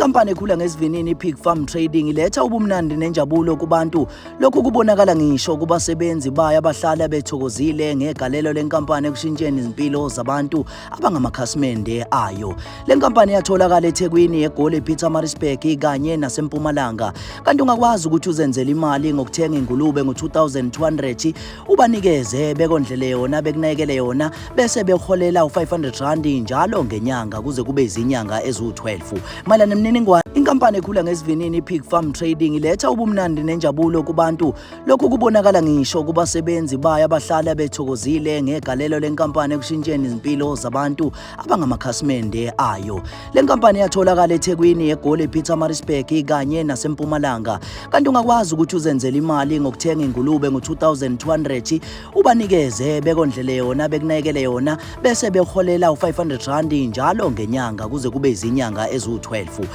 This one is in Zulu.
Inkampani ekhula ngesivinini iPig Farm Trading iletha ubumnandi nenjabulo kubantu. Lokhu kubonakala ngisho kubasebenzi bayo abahlala bethokozile ngegalelo lenkampani ekushintsheni izimpilo zabantu abangamakhasimende ayo. Le nkampani yatholakala eThekwini, eGoli, ePietermaritzburg kanye naseMpumalanga. Kanti ungakwazi ukuthi uzenzele imali ngokuthenga ingulube ngo-2200, ubanikeze bekondlele yona, bekunakekele yona, bese beholela u-R500 njalo ngenyanga kuze kube izinyanga eziwu-12. Mayelana nemininingwane, inkampani ekhula ngesivinini iPig Farm Trading iletha ubumnandi nenjabulo kubantu. Lokhu kubonakala ngisho kubasebenzi bayo abahlala bethokozile ngegalelo lenkampani ekushintsheni izimpilo zabantu abangamakhasimende ayo. Le nkampani yatholakala eThekwini, eGoli, ePietermaritzburg kanye naseMpumalanga. Kanti ungakwazi ukuthi uzenzele imali ngokuthenga ingulube ngo-2200, ubanikeze bekondlele yona, bekunakekele yona, bese beholela u-R500 njalo ngenyanga kuze kube izinyanga eziwu-12.